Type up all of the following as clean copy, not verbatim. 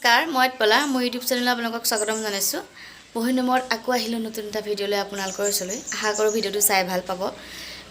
নমস্কাৰ, মই পলা। মোৰ ইউটিউব চেনেলত আপোনালোকক স্বাগতম জনাইছোঁ। বহু দিনৰ মূৰত আকৌ আহিলোঁ নতুন এটা ভিডিঅ' লৈ আপোনালোকৰ ওচৰলৈ। আশা কৰোঁ ভিডিঅ'টো চাই ভাল পাব।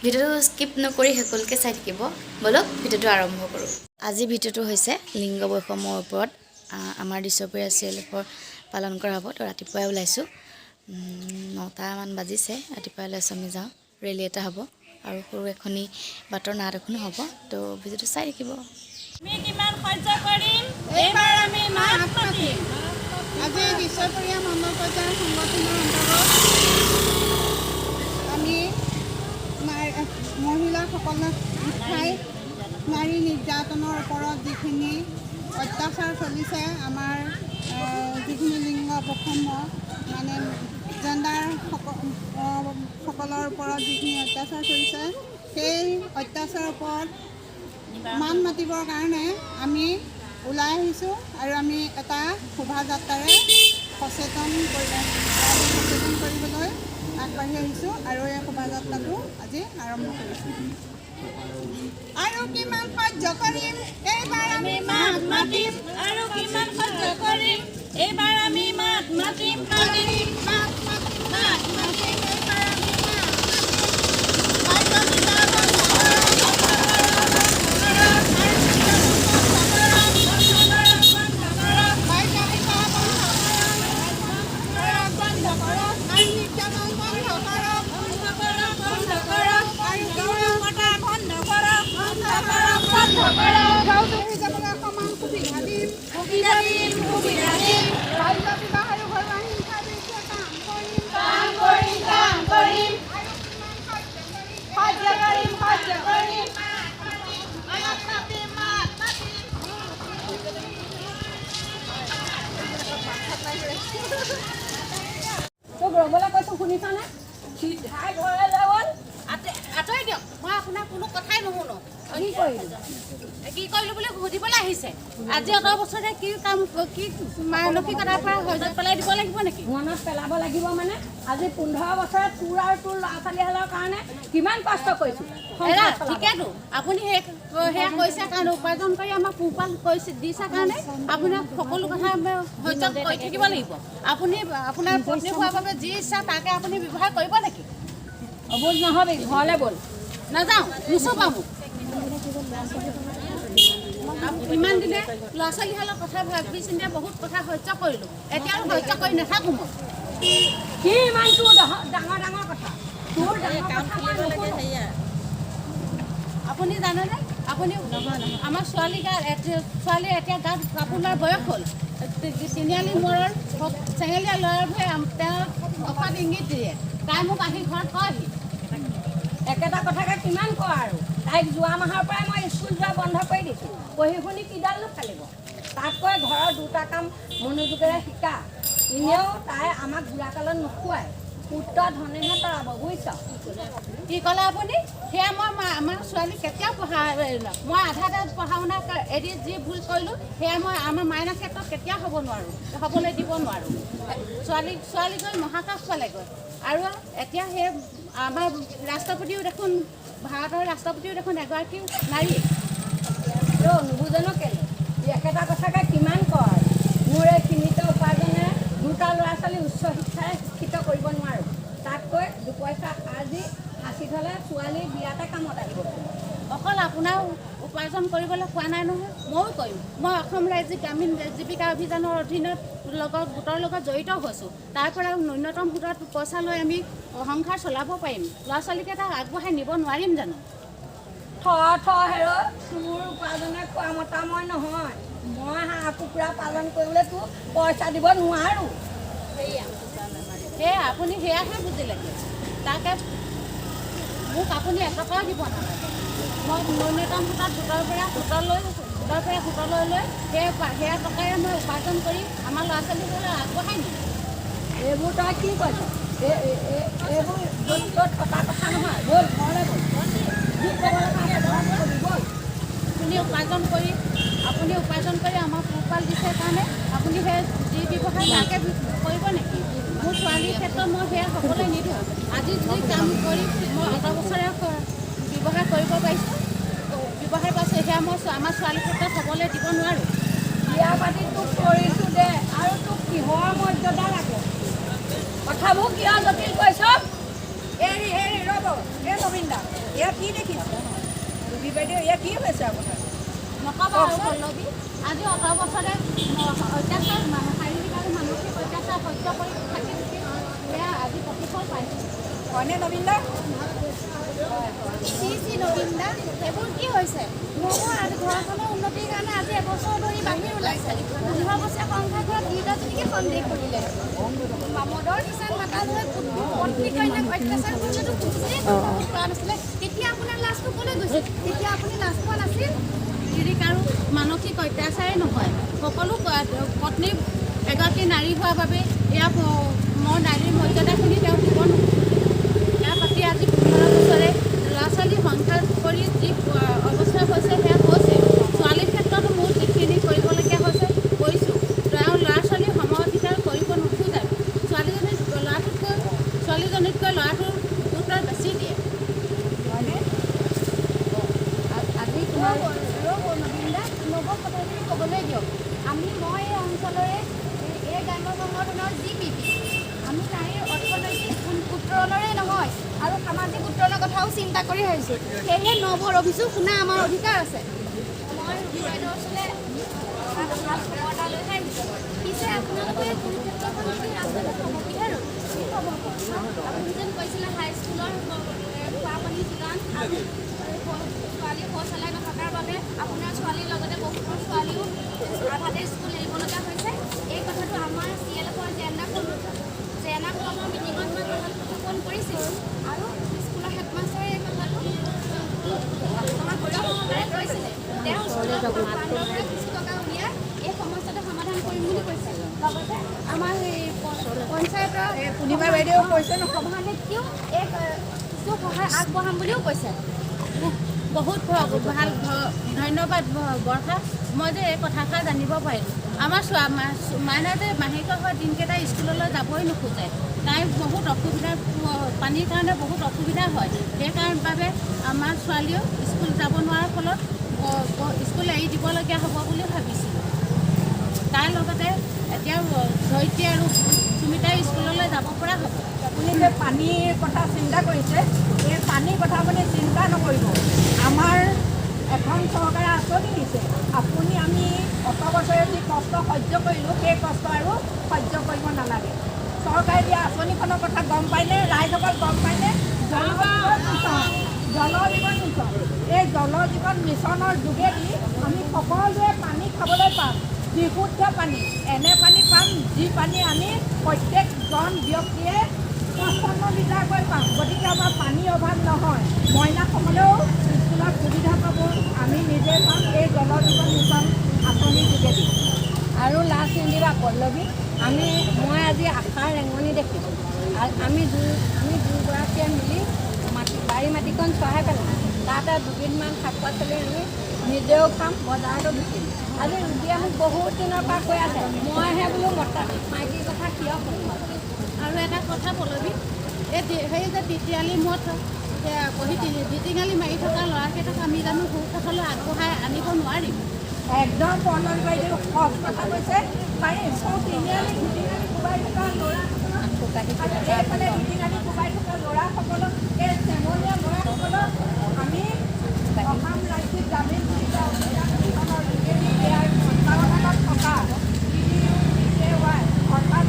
ভিডিঅ'টো স্কিপ নকৰি সকলোকে চাই থাকিব। ব'লক, ভিডিঅ'টো আৰম্ভ কৰোঁ। আজি ভিডিঅ'টো হৈছে লিংগ বৈষম্যৰ ওপৰত। আমাৰ দৃশ্যপ্ৰিয়া চিৰিয়েলৰ পালন কৰা হ'ব। তো ৰাতিপুৱাই ওলাইছোঁ। 9টামান বাজিছে। ৰাতিপুৱাই ওলাইছোঁ। আমি যাওঁ, ৰেলী এটা হ'ব আৰু সৰু এখনি বাটৰ নাট এখনো হ'ব। তো ভিডিঅ'টো চাই থাকিব। আমি কিমান সহ্য কৰিম? এইবাৰ আমি মাত মাতিম। আজি বিশ্বপ্ৰিয়া মণ্ডল পৰ্যায়ৰ সংগঠনৰ অন্তৰ্গত আমি মহিলাসকলক উঠাই নাৰী নিৰ্যাতনৰ ওপৰত যিখিনি অত্যাচাৰ চলিছে, আমাৰ যিখিনি লিংগ বৈষম্য, মানে জেণ্ডাৰ সকলৰ ওপৰত যিখিনি অত্যাচাৰ চলিছে, সেই অত্যাচাৰৰ ওপৰত মাত মাতিবৰ কাৰণে আমি ওলাই আহিছোঁ আৰু আমি এটা শোভাযাত্ৰাৰে সচেতন কৰিবলৈ আগবাঢ়ি আহিছোঁ আৰু এই শোভাযাত্ৰাটো আজি আৰম্ভ কৰিছোঁ। আৰু কিমান সহ্য কৰিম? এইবাৰ আমি আমি মাত মাতিম। আৰু কিমান সহ্য কৰিম? এইবাৰ আমি মাত মাতিম, মাতিম। মাত মাতিম। মাত মাতিম। এইবাৰ আমি মাত মাতিম। বাল্য বিবাহ বন্ধ কৰক। বন্ধ কৰক। বাল্য বিবাহ বন্ধ কৰক, বন্ধ কৰক। নাৰী নিৰ্যাতন বন্ধ কৰক। বন্ধ কৰক, বন্ধ কৰক। আৰু গৰু কটা বন্ধ কৰক, বন্ধ কৰক, বন্ধ কৰক। যৌতুক হিচাপে সমান সুবিধা দিম। সুবিধা দিম, সুবিধা দিম। বাল্য বিবাহ আৰু ঘৰুৱা হিংসাৰ বিৰুদ্ধে কাম কৰিম। কাম কৰিম, কাম কৰিম। আৰু কিমান সহ্য কৰিম? সহ্য কৰিম, সহ্য কৰিম। মাত মাতিম, মাত মাতিম। তোক ৰ'বলৈ কৈছোঁ, শুনিছনে? চিধাই ঘৰলৈ গ'ল। আঁতৰি দিয়ক, মই আপোনাৰ কোনো কথাই নুশুনো। কি কৰিলি? কি কৰিলো বুলি সুধিবলৈ আহিছে। আজি অত বছৰে কি কাম, কি মানসিকতাৰ পৰা সহ্য পেলাই দিব লাগিব নেকি? মনত পেলাব লাগিব মানে, আজি 15 বছৰে তোৰ আৰু তোৰ ল'ৰা ছোৱালীহালৰ কাৰণে কিমান কষ্ট কৰিছোঁ। এৰা। সংসাৰ চলাব। ঠিকেতো, আপুনি সেই সেয়া কৰিছে কাৰণে, উপাৰ্জন কৰি আমাক পোহপাল কৰিছে, দিছে কাৰণে আপোনাক সকলো কথা সহ্য কৰি থাকিব লাগিব। আপুনি আপোনাৰ পত্নী হোৱাৰ বাবে যি ইচ্ছা তাকে আপুনি ব্যৱহাৰ কৰিব নেকি? অবুজ নহবি, ঘৰলৈ ব'ল। নাযাওঁ, নুচুবা মোক। ইমান দিনে ল'ৰা ছোৱালীহালৰ কথা ভাবি চিন্তি বহুত কথা সহ্য কৰিলোঁ। এতিয়া আৰু সহ্য কৰি নাথাকোঁ মই। কি ইমান তোৰ ডাঙৰ ডাঙৰ কথা? তোৰ ডাঙৰ কথা মই নুশুনো। আপুনি জানেনে, আপুনি আমাৰ ছোৱালী গাত, ছোৱালীৰ এতিয়া গাত কাপোৰ লোৱাৰ বয়স হ'ল। তিনিআলি মূৰৰ চেঙেলীয়া ল'ৰাবোৰে তেওঁ অসৎ ইংগিত দিয়ে। তাই মোক আহি ঘৰত কয়হি। একেটা কথাকে কিমান কওঁ আৰু? তাইক যোৱা মাহৰ পৰাই মই স্কুল যোৱা বন্ধ কৰি দিছোঁ। পঢ়ি শুনি কিডালনো ফালিব? তাতকৈ ঘৰৰ দুটা কাম মনোযোগেৰে শিকা। এনেও তাই আমাক বুঢ়া কালত নোখোৱায়, পুত্ৰ ধনেহে তৰাব, বুজিছ? কি ক'লে আপুনি? সেয়া মই আমাৰ ছোৱালী কেতিয়াও পঢ়া, মই আধাতে পঢ়া শুনা এৰি যি ভুল কৰিলোঁ, সেয়া মই আমাৰ মাইনাৰ ক্ষেত্ৰত কেতিয়াও হ'ব নোৱাৰোঁ, হ'বলৈ দিব নোৱাৰোঁ। ছোৱালী গৈ মহাকাশ পালেগৈ আৰু এতিয়া সেই আমাৰ ৰাষ্ট্ৰপতিও দেখোন, ভাৰতৰ ৰাষ্ট্ৰপতিও দেখোন এগৰাকী নাৰী। ৰ, নুবুজানো কেলৈ? একেটা কথাকে কিমান কয়? মোৰ এই সীমিত উপাৰ্জনে দুটা ল'ৰা ছোৱালী উচ্চ শিক্ষাৰে শিক্ষিত কৰিব নোৱাৰোঁ। তাতকৈ দুপইচা আজি সাঁচি থ'লে ছোৱালীৰ বিয়াতে কামত আহিব। অকল আপোনাৰ উপাৰ্জন কৰিবলৈ কোৱা নাই নহয়, ময়ো কৰিম। মই অসম ৰাজ্যিক গ্ৰামীণ জীৱিকা অভিযানৰ অধীনত লগত গোটৰ লগত জড়িত হৈছোঁ। তাৰ পৰা ন্যূনতম সুদত পইচা লৈ আমি সংসাৰ চলাব পাৰিম। ল'ৰা ছোৱালীকেইটা আগবঢ়াই নিব নোৱাৰিম জানো? থ থ, হেৰ, তোৰ উপাৰ্জনে খোৱা মতা মই নহয়। মই হাঁহ কুকুৰা পালন কৰিবলৈ তোক পইচা দিব নোৱাৰোঁ। সেয়া আপুনি সেয়াহে বুজিলে। তাকে মোক আপুনি এটকাও দিব নালাগে। মই ন্যূনতম সুতত গোটৰ পৰা সুতলৈ লৈ সেয়া টকাৰে মই উপাৰ্জন কৰি আমাৰ ল'ৰা ছোৱালীবোৰলৈ আগবঢ়াই নিম। এইবোৰ তই কি কৈছ? এইবোৰ য'ত ত'ত পতা কথা নহয়। ব'ল, ঘৰলৈ ব'ল। যি ক'ব লগা আছে ঘৰত কবি, ব'ল। আপুনি উপাৰ্জন কৰি আমাক পোহপাল দিছে কাৰণে আপুনি সেই যি ব্যৱহাৰ তাকে কৰিব নেকি? মোৰ ছোৱালীৰ ক্ষেত্ৰত মই সেয়া হ'বলৈ নিদিওঁ। আজি যি কাম কৰি মই অত বছৰে ব্যৱহাৰ কৰিব পাৰিছোঁ, ব্যৱহাৰ পাইছোঁ, সেয়া মই আমাৰ ছোৱালীৰ ক্ষেত্ৰত হ'বলৈ দিব নোৱাৰোঁ। বিয়া পাতি তোক কৰিছোঁ। এয়া কি দেখিছে ৰুবী বাইদেউ? এয়া কি হৈছে আপোনাৰ? নক'বা আৰু পল্লৱী, আজি অত বছৰে অত্যাচাৰ, শাৰীৰিক আৰু মানসিক অত্যাচাৰ সহ্য কৰি থাকি থাকি এয়া আজি প্ৰতিফল পাইছোঁ। হয়নে নবীন দা? চি চি নবীন দা, এইবোৰ কি হৈছে? মোকো ঘৰখনৰ উন্নতিৰ কাৰণে আজি এবছৰ ধৰি বাহিৰ ওলাইছে। 15 বছৰীয়া সংসাৰ ঘৰত দুয়োটাজনীকে সন্দেহ কৰিলে। মদৰ নিচাত মাতাল হৈ পত্নী কন্যাক অত্যাচাৰ কৰিলেতো কোনোদিনেই কুণ্ঠাবোধ কৰা নাছিলে। তেতিয়া আপোনাৰ লাজটো ক'লৈ গৈছিল? তেতিয়া আপুনি লাজ পোৱা নাছিল? শাৰীৰিক আৰু মানসিক অত্যাচাৰেই নহয়, সকলো পত্নী এগৰাকী নাৰী হোৱাৰ বাবে এয়া মোৰ নাৰীৰ মৰ্যাদাখিনি তেওঁ দিব নোখোজে। ইয়াৰ পাতি আজি 15 বছৰে ল'ৰা ছোৱালী সংসাৰ কৰি যি অৱস্থা হৈছে সেয়া হৈছে। ছোৱালীৰ ক্ষেত্ৰতো মোৰ যিখিনি কৰিবলগীয়া হৈছে কৰিছোঁ। তেওঁ ল'ৰা ছোৱালীৰ সম অধিকাৰ কৰিব নোখোজে। ছোৱালীজনী ল'ৰাটোতকৈ ছোৱালীজনীতকৈ ল'ৰাটোৰ গুৰুত্ব বেছি দিয়ে। হয়নে? আজি তোমাৰ ৰ'ব নবীন দা, নৱ কথাখিনি ক'বলৈ দিয়ক। মই এই অঞ্চলৰে এই গ্ৰাম্য সংগঠনৰ জি পি পি। আমি নাৰীৰ অৰ্থনৈতিক উত্তৰণৰে নহয় আৰু সামাজিক উত্তৰণৰ কথাও চিন্তা কৰি আহিছোঁ। সেয়েহে নৱৰ অভিযোগ শুনা আমাৰ অধিকাৰ আছে। মই ৰুবী বাইদেউৰ ওচৰলৈ ভাল খবৰ এটা লৈহে আহিছোঁ। পিছে আপোনালোকৰ এই কুৰুক্ষেত্ৰখন দেখি ৰাস্তাটো থমকিহে ৰ'ল। কি খবৰ কওকচোন? আপুনি যেন কৈছিলে হাইস্কুলৰ খোৱা পানী যোগান আৰু ছোৱালী শৌচালয় নথকাৰ বাবে আপোনাৰ ছোৱালীৰ লগতে বহুতৰ ছোৱালীও আধাতে স্কুল এৰিব লগা হৈছে। এই কথাটো আমাৰ চি এল এফৰ জেণ্ডাৰ ফোৰামৰ মিটিঙত মই কথাটো উত্থাপন কৰিছিলোঁ আৰু স্কুলৰ হেডমাষ্টাৰে এই কথাটো সহকাৰে কৈছিলে। তেওঁ স্কুলৰ ফাণ্ডৰ পৰা কিছু টকা উলিয়াই এই সমস্যাটো সমাধান কৰিম বুলি কৈছে। লগতে আমাৰ এই পঞ্চায়তৰ পূৰ্ণিমা বাইদেউ কৈছে নহয়, সভানেত্ৰীও এই কিছু সহায় আগবঢ়াম বুলিও কৈছে। বহুত ভাল, ধন্যবাদ বৰ্ষা। মই যে এই কথাষাৰ জানিব পাৰিলোঁ। আমাৰ মাইনা যে মাহেকীয়া হোৱা দিনকেইটা স্কুললৈ যাবই নোখোজে। তাই বহুত অসুবিধা, পানীৰ কাৰণে বহুত অসুবিধা হয়। সেইকাৰণে বাবে আমাৰ ছোৱালীয়েও স্কুল যাব নোৱাৰাৰ ফলত স্কুল এৰি দিবলগীয়া হ'ব বুলি ভাবিছিলোঁ। তাৰ লগতে এতিয়া ধৰিত্ৰী আৰু সুমিতাই স্কুললৈ যাব পৰা হ'ব। আপুনি যে পানীৰ কথা চিন্তা কৰিছে, এই পানীৰ কথা আপুনি চিন্তা নকৰিব। আমাৰ এখন চৰকাৰে আঁচনি দিছে। আপুনি আমি অত বছৰে যি কষ্ট সহ্য কৰিলোঁ, সেই কষ্ট আৰু সহ্য কৰিব নালাগে। চৰকাৰে দিয়া আঁচনিখনৰ কথা গম পায়নে ৰাইজসকল? গম পায়নে? জল জীৱন মিছন, জল জীৱন মিছন। এই জল জীৱন মিছনৰ যোগেদি আমি সকলোৱে পানী খাবলৈ পাম, বিশুদ্ধ পানী। এনে পানী পাম যি পানী আমি প্ৰত্যেকজন ব্যক্তিয়ে 55 লিটাৰকৈ পাম। গতিকে আমাৰ পানীৰ অভাৱ নহয়। মইনাসকলেও স্কুলত সুবিধা পাব, আমি নিজে পাম এই জল জীৱন মিছন আঁচনিৰ যোগেদি। আৰু লাজ নিদিবা পল্লৱী। মই আজি আশাৰ ৰেঙনি দেখিছোঁ। আমি দুগৰাকীয়ে মিলি বাৰী মাটিকণ চহাই পেলাম, তাতে দুবিধমান শাক পাচলি ৰুই নিজেও খাম, বজাৰতো বিকিম। আজি ৰুবীয়ে মোক বহুত দিনৰ পৰা কৈ আছে, মইহে বোলো মতা মাইকীৰ কথা কিয় শুনিম। আৰু এটা কথা পল্লৱী, এই সেই যে তিতিআলি মূৰত বহি ধিটিঙালি মাৰি থকা ল'ৰাকেইটাক আমি জানো সুপথলৈ আগবঢ়াই আনিব নোৱাৰিম? একদম পল্লৱী বাইদেউ সঁচ কথা কৈছে। পাৰিম। সৌ তিনিআলি ধিটিঙালি কোবাই থকা ল'ৰাসকলক আৰু এইফালে ধিটিঙালি কোবাই থকা ল'ৰাসকলক, এই চেমনীয়া ল'ৰাসকলক আমি অসম ৰাজ্যিক গ্ৰামীণ জীৱিকা অভিযান মিছনৰ যোগেদি ইয়াৰ তত্বাৱধানত থকা DDUGKY অৰ্থাৎ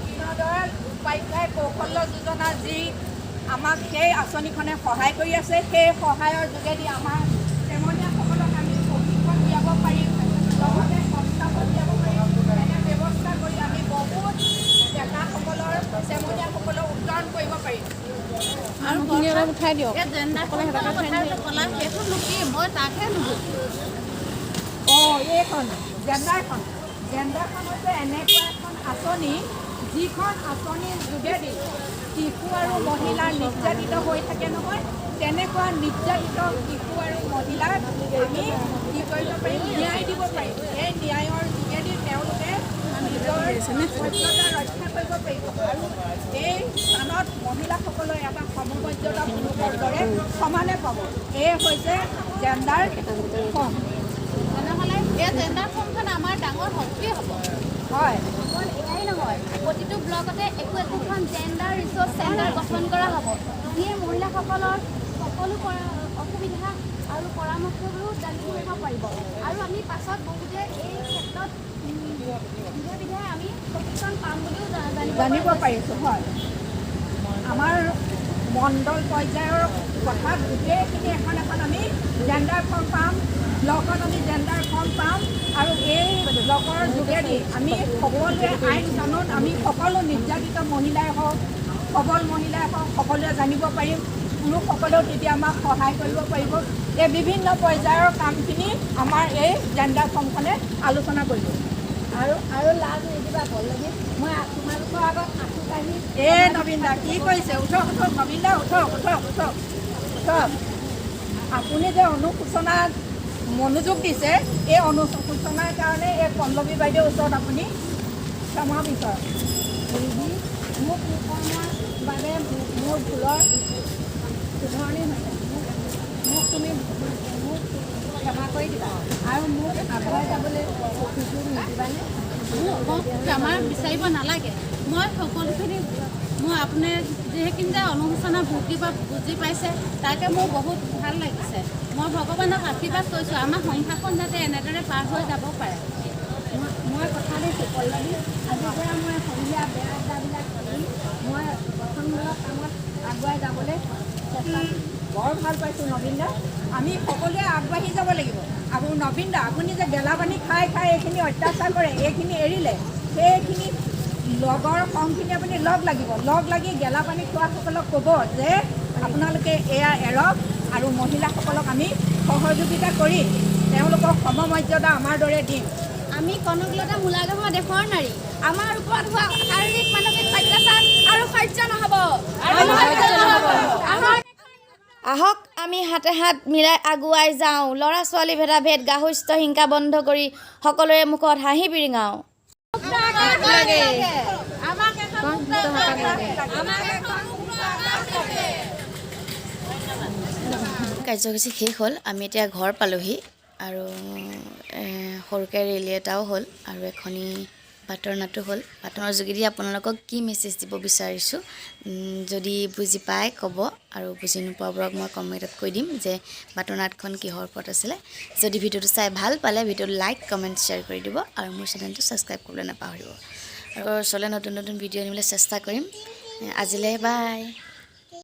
দীনদয়াল উপাধ্যায় কৌশল্য যোজনা যি আমাক সেই আঁচনিখনে সহায় কৰি আছে, সেই সহায়ৰ যোগেদি আমাৰ চেমনীয়াসকলক আমি প্ৰশিক্ষণ দিয়াব পাৰিম, লগতে সংস্থাপন দিয়াব পাৰিম। এনে ব্যৱস্থা কৰি আমি বহুত ডেকাসকলৰ, চেমনীয়াসকলক উত্তৰণ কৰিব পাৰিম। আৰু উঠাই দিয়ক। এই জেণ্ডাৰ কথা ক'লা, সেইটোনো কি? মই তাকহে নুবুজোঁ। অঁ, এইখন জেণ্ডাৰখন, জেণ্ডাৰখন হৈছে এনেকুৱা এখন আঁচনি যিখন আঁচনিৰ যোগেদি শিশু আৰু মহিলা নিৰ্যাতিত হৈ থাকে নহয়, তেনেকুৱা নিৰ্যাতিত শিশু আৰু মহিলাক আমি কি কৰিব পাৰিম? ন্যায় দিব পাৰিম। এই ন্যায়ৰ যোগেদি তেওঁলোকে নিজৰ মৰ্যাদা ৰক্ষা কৰিব পাৰিব আৰু এই স্থানত মহিলাসকলৰ এটা সমমৰ্যাদা পুৰুষৰ দৰে সমানে পাব। এই হৈছে জেণ্ডাৰ ফৰ্ম। তেনেহ'লে এই জেণ্ডাৰ ফৰ্মখন আমাৰ ডাঙৰ শক্তি হ'ব। হয়। অকল এয়াই নহয়, প্ৰতিটো ব্লকতে একো একোখন জেণ্ডাৰ ৰিচৰ্চ চেণ্টাৰ গঠন কৰা হ'ব। যিয়ে মহিলাসকলৰ সকলো অসুবিধা আৰু পৰামৰ্শবোৰো দাঙি ধৰিব পাৰিব। আৰু আমি পাছত বহুতে এই ক্ষেত্ৰত বিধে বিধে আমি প্ৰশিক্ষণ পাম বুলিও জানিব জানিব পৰা গৈছে। পাৰিছোঁ। হয়, আমাৰ মণ্ডল পৰ্যায়ৰ কথা গোটেইখিনি এখন এখন আমি জেণ্ডাৰ ফৰ্ম পাম, ব্লকত আমি জেণ্ডাৰ ফৰ্ম পাম আৰু এই ব্লকৰ যোগেদি আমি সকলোৱে আইন কানুন, আমি সকলো নিৰ্যাতিত মহিলাই হওক, সবল মহিলাই হওক, সকলোৱে জানিব পাৰিম। পুৰুষসকলেও তেতিয়া আমাক সহায় কৰিব পাৰিব। এই বিভিন্ন পৰ্যায়ৰ কামখিনি আমাৰ এই জেণ্ডাৰ ফৰ্মখনে আলোচনা কৰিব। আৰু আৰু লাজ নিদিবা পল্লৱী, মই তোমালোকৰ আগত আঁঠু কাঢ়ি এ নবীন দা, কি কৰিছে? উঠক, উঠক নবীন দা, উঠক, উঠক, উঠক, উঠক। আপুনি যে অনুশোচনাত মনোযোগ দিছে, এই অনুশোচনাৰ কাৰণে এই পল্লৱী বাইদেউৰ ওচৰত আপুনি ক্ষমা বিচাৰক। ৰিধি, মোক কুকৰ্মৰ বাবে মোৰ ভুলৰ শুধৰণি হৈছে। মোক মোক তুমি মোক ক্ষমা কৰি দিবা আৰু মোক আগুৱাই যাবলৈ সুযোগ নিদিবানে? মোক ক্ষমা বিচাৰিব নালাগে। মই সকলোখিনি মই আপোনাৰ যিখিনি যে অনুশোচনা ভুগি বা বুজি পাইছে, তাকে মোৰ বহুত ভাল লাগিছে। মই ভগৱানক আশীৰ্বাদ কৰিছোঁ, আমাৰ সংসাৰখন যাতে এনেদৰে পাৰ হৈ যাব পাৰে। মই কথা দিছোঁ পল্লৱী, আজিৰ পৰা মই সন্ধিয়া বেয়া আড্ডাবিলাক এৰি মই গঠনমূলক কামত আগুৱাই যাবলৈ চেষ্টা কৰিম। বৰ ভাল পাইছোঁ নবীন দা। আমি সকলোৱে আগবাঢ়ি যাব লাগিব। আৰু নবীন দা, আপুনি যে গেলা পানী খাই খাই এইখিনি অত্যাচাৰ কৰে, এইখিনি এৰিলে সেইখিনি লগৰ সংখিনি আপুনি লগ লাগিব, লগ লাগি গেলা পানী খোৱাসকলক ক'ব যে আপোনালোকে এয়া এৰক আৰু মহিলাসকলক আমি সহযোগিতা কৰি তেওঁলোকক সমমৰ্যাদা আমাৰ দৰে দিম। আমি কনকলতা মূলাগহ দেশৰ নাৰী। আমাৰ ওপৰত হোৱা শাৰীৰিক, মানসিক অত্যাচাৰ আৰু সহ্য নহ'ব। আমাৰ আহক, আমি হাতে হাত মিলাই আগুৱাই যাওঁ। ল'ৰা ছোৱালী ভেদাভেদ, গাৰ্হস্থ্য হিংসা বন্ধ কৰি সকলোৰে মুখত হাঁহি বিৰিঙাওঁ। আমাক এখন মুক্ত আকাশ লাগে। আমাক এখন মুক্ত আকাশ লাগে। কাৰ্যসূচী শেষ হ'ল, আমি এতিয়া ঘৰ পালোহি আৰু সৰুকৈ ৰেলী এটাও হ'ল আৰু এখনি বাটৰ নাটো হ'ল। বাটনৰ যোগেদি আপোনালোকক কি মেছেজ দিব বিচাৰিছোঁ, যদি বুজি পায় ক'ব আৰু বুজি নোপোৱাবোৰক মই কমেণ্টত কৈ দিম যে বাটৰ নাটখন কিহৰ ওপৰত আছিলে। যদি ভিডিঅ'টো চাই ভাল পালে, ভিডিঅ'টো লাইক, কমেণ্ট, শ্বেয়াৰ কৰি দিব আৰু মোৰ চেনেলটো ছাবস্ক্ৰাইব কৰিবলৈ নাপাহৰিব। আৰু ওচৰলৈ নতুন নতুন ভিডিঅ' আনিবলৈ চেষ্টা কৰিম। আজিলৈ বাই।